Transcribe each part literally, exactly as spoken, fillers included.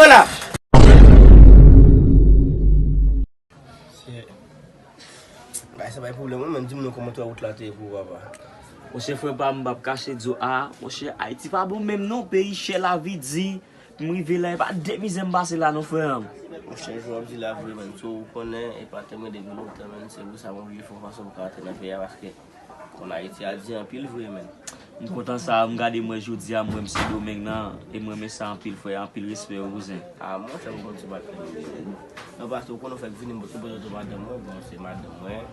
Vwala. Bagay sa bay pwoblèm, wi, men di m non kòman tout wout la te ye pou ou, papa. Monchè, frè pa m, m p ap kache di w, a, monchè, Ayiti pa bon menm non, peyi chè, lavi di, m rive la, e pa de mizè m pase la non, frè m. Monchè, jan w ap di la vre, menn, so ou konnen, e pa te mwen depi lontan, menn, se pou sa mwen oblije fè yon fason pou ka antre nan peyi a, paske Konn Ayiti a di anpil vre, menn. M kontan sa, m gade mwen jodi a, m wè m Sendomeng nan, e m renmen sa anpil, frè, anpil respè wi, kouzen. A, monchè, m konn se pa kè m ye, menn. Non, paske ou konn ou fèk vini, m tou prezante madanm mwen, bon, se madanm mwen.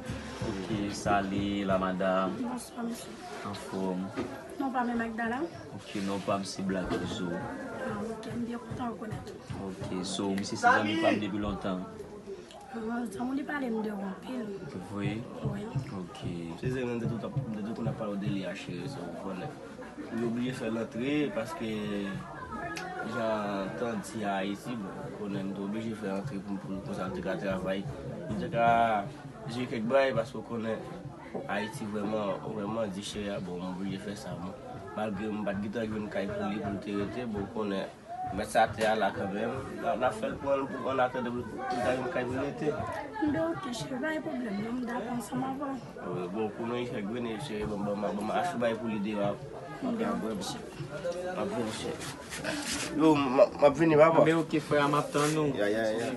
Ok, sali, la madam. Bonswa, mesye. Anfòm. Non pa m Magdala? Ok, non pa m se Black Izo. A, ok, m byen kontan rekonèt ou. Ok, so, misye se zanmi pa m depi lontan. Ah, zanmi li pale m de ou anpil. Vre? Wi. Ok. Se vre, m te tou, m te tou konn ap pale w de li a, cheri, so, ou konnen. Li oblije fè l antre, paske jan tan di a Ayiti, bon, ou konnen, m te oblije fè l antre pou, pou, konsa l te ka travay. Li te ka jere kèk bagay, paske ou konnen, Ayiti vrèman, vrèman di cheri a, bon, m oblije fè sa, bon. Malgre m pa t gentan jwenn kay pou li, pou l te rete, bon, ou konnen, Mèt sa tè a la kanmenm. N a, n a fè l pran l pou, an atandan pou, pou l ta jwenn kay pou l rete. Enben, ok, cheri, pa gen pwoblèm, non, m dakò ansanm avè w. Bon, pou nou fè grenn, cheri, ban m, ban m, ban m achte bay pou li deyò a. Enben, ok, cheri. M ap vini, cheri. Yo, m, m ap vini, papa. Enben, ok, frè, m ap tann ou. Ya, ya, ya.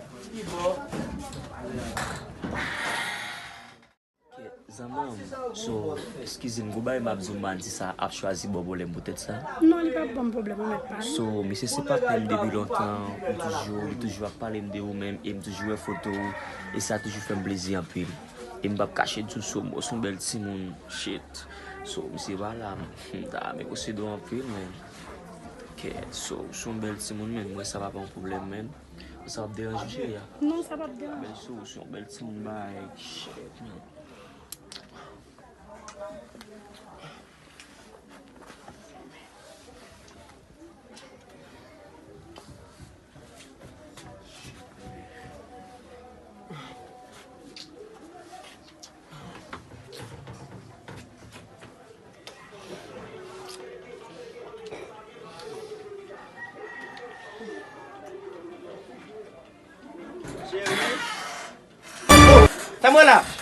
Zanmi m, so, eskize m, gon bagay m ap di w, m pa di sa ap chwazi ba w pwoblèm poutèt sa. Non, li p ap ban m pwoblèm, ou mèt pale. So, misye se patnè m depi lontan, m toujou, li toujou ap pale m de ou menm, e m toujou wè foto ou, e sa toujou fè m plezi anpil. E m p ap kache di w, so, m wè w se yon bèl timoun, shit. So, misye pa la, m ta renmen posede w anpil, men, ok, so, w se yon bèl timoun, men m wè sa pa yon pwoblèm, men. Sa p ap deranje w, cheri a? Non, sa p ap deranje. Bèl sou, sou yon bèl timoun bay, shit, man. Cheri. Oh, sa mwen la.